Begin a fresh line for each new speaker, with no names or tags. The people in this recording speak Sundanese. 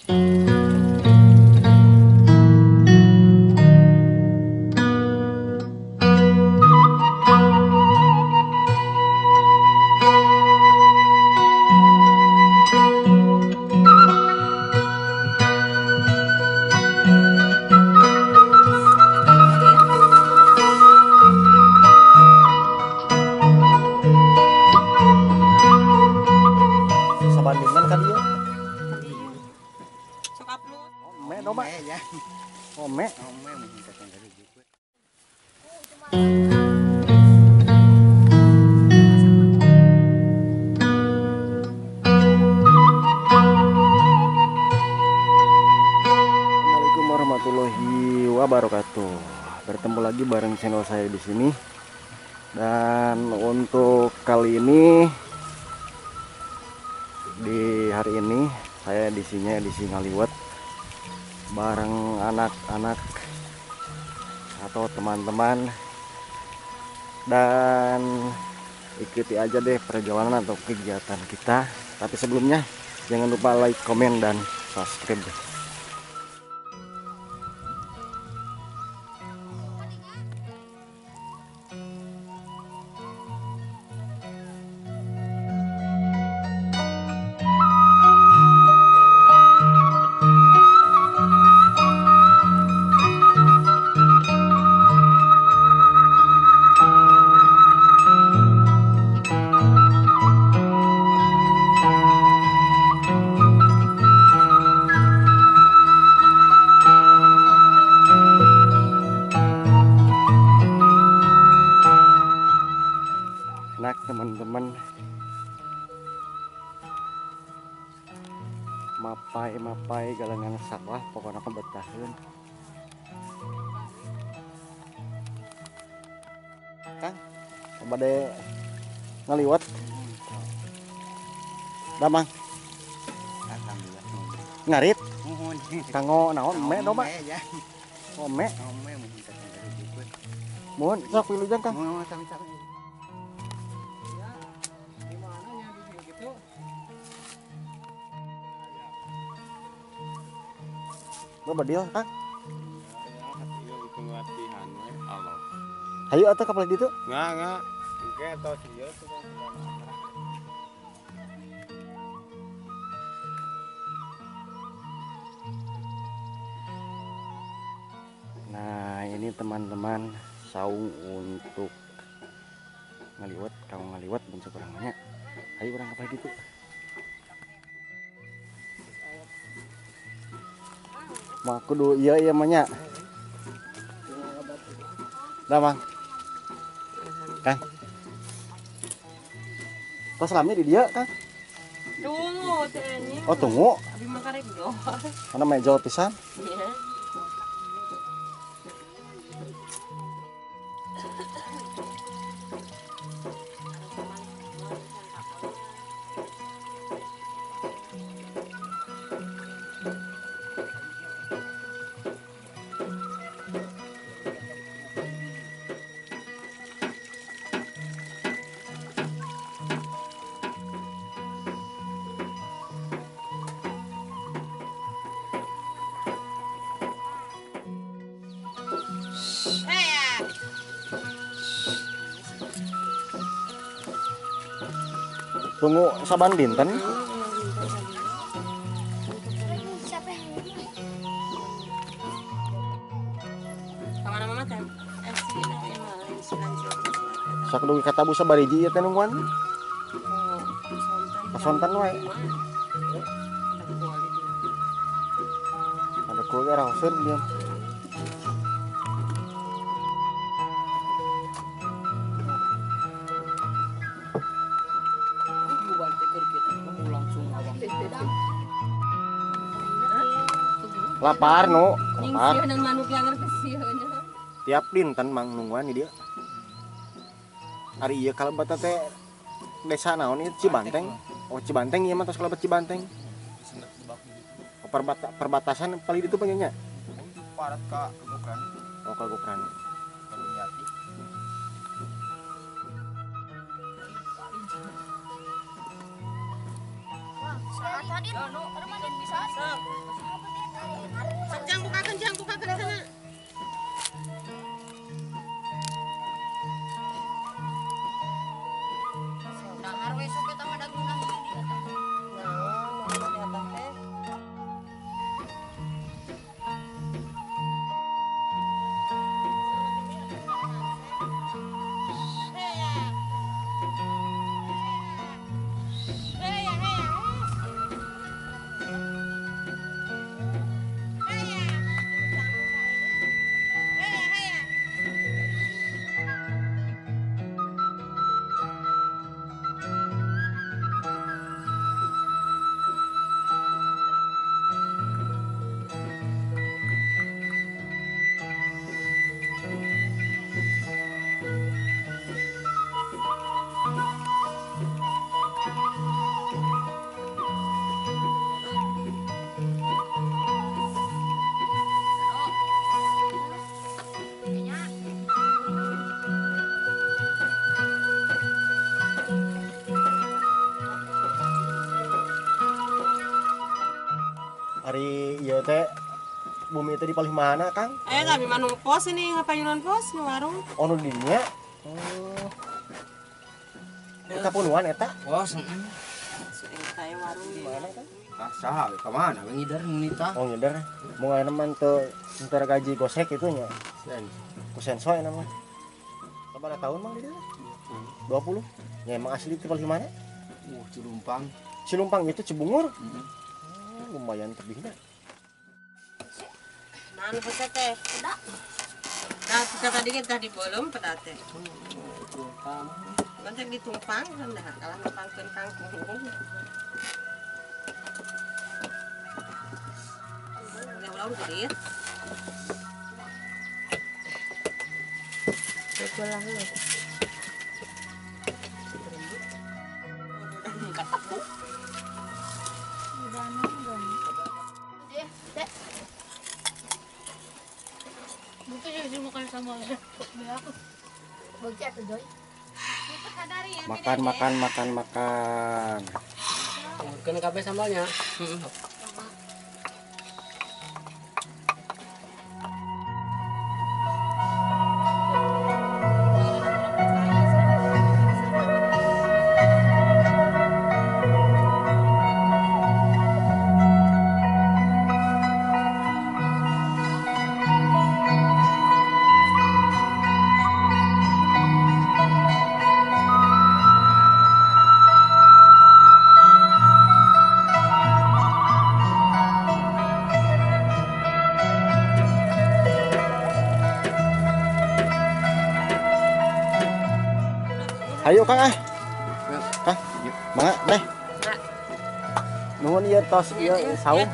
Assalamualaikum warahmatullahi wabarakatuh. Bertemu lagi bareng channel saya di sini. Dan untuk kali ini, di hari ini saya di sini di Ngaliwet bareng anak-anak atau teman-teman, dan ikuti aja deh perjalanan atau kegiatan kita. Tapi sebelumnya jangan lupa like, komen, dan subscribe. Teman-teman, mapai-mapai galengan sawah pokoknya kebetahan. Kang, bade ngaliwat. Damang.
Alhamdulillah.
Ngarit. Kanggo naon me domba? Oh, me. Mohon sok wilujeng Kang.
Sami-sami.
Bedil, Kang. Hayu atuh kapal ditu?
Enggak. Engke tos ieu tuh.
Nah, ini teman-teman saung untuk ngaliwet, kang ngaliwet mun sakurang nya. Hayu urang kapal ditu. Mah kudu iya iya mah nya. Dah, Mang. Kang. Tos lami di dieu, Kang?
Tunggu teh anjing.
Oh, tunggu.
Abi mah karek jol.
Mana mejol pisan?
Iya.
Tunggu saban dinten. Sok dugi katabu sabariji ieu teh nungguan. Pasonten wae. Ada kuliah raoseun dia. Lapar nu, lapar. Tiap dinten mang nungguan di dieu. Ari ieu kalebet teh desa naon ieu Cibanteng. Oh Cibanteng ieu mah tos kalebet Cibanteng. Oh, perbatasan paling ditu nya.
Parat ka Gokrani.
Oh ka Gokrani.
Kalumiati.
Tadi, bisa.
Sok jang bukakeun sana. Dahar we sok eta mah dagungan di dieu teh. Naon nu di atas teh?
Ari ieu teh bumi teh di palih mana, Kang?
Kami mah nu pos ini ngapayunan pos nu warung.
Oh, nu di dinya. Oh. Eta punuan eta?
Pos, heeh.
Eta warung
di mana, Kang?
Ah, saha we ka mana we ngider ngunita.
Oh, ngider. Mun aya mah teu teu gaji gosek kitu nya. Ku senso aya mah. Sabaraha tahun mang di dieu? 20. Nya emang asli ti palih mana?
Cilumpang.
Cilumpang itu Cibungur?
Heeh.
Lumayan tebihnya.
Nah, nu pecah teh. Nah, kita tadi kita dibolong peda teh.
Tumpang.
Nanti ditumpang kan dah kalah numpangkeun kangkung. Ulah-ulah gede. Betul lah lu.
Makan makan makan makan.
Kena kabeh sambalnya.
Ayo Kang ah. Kang, mangga deh. Nuhun ieu tos ieu saung.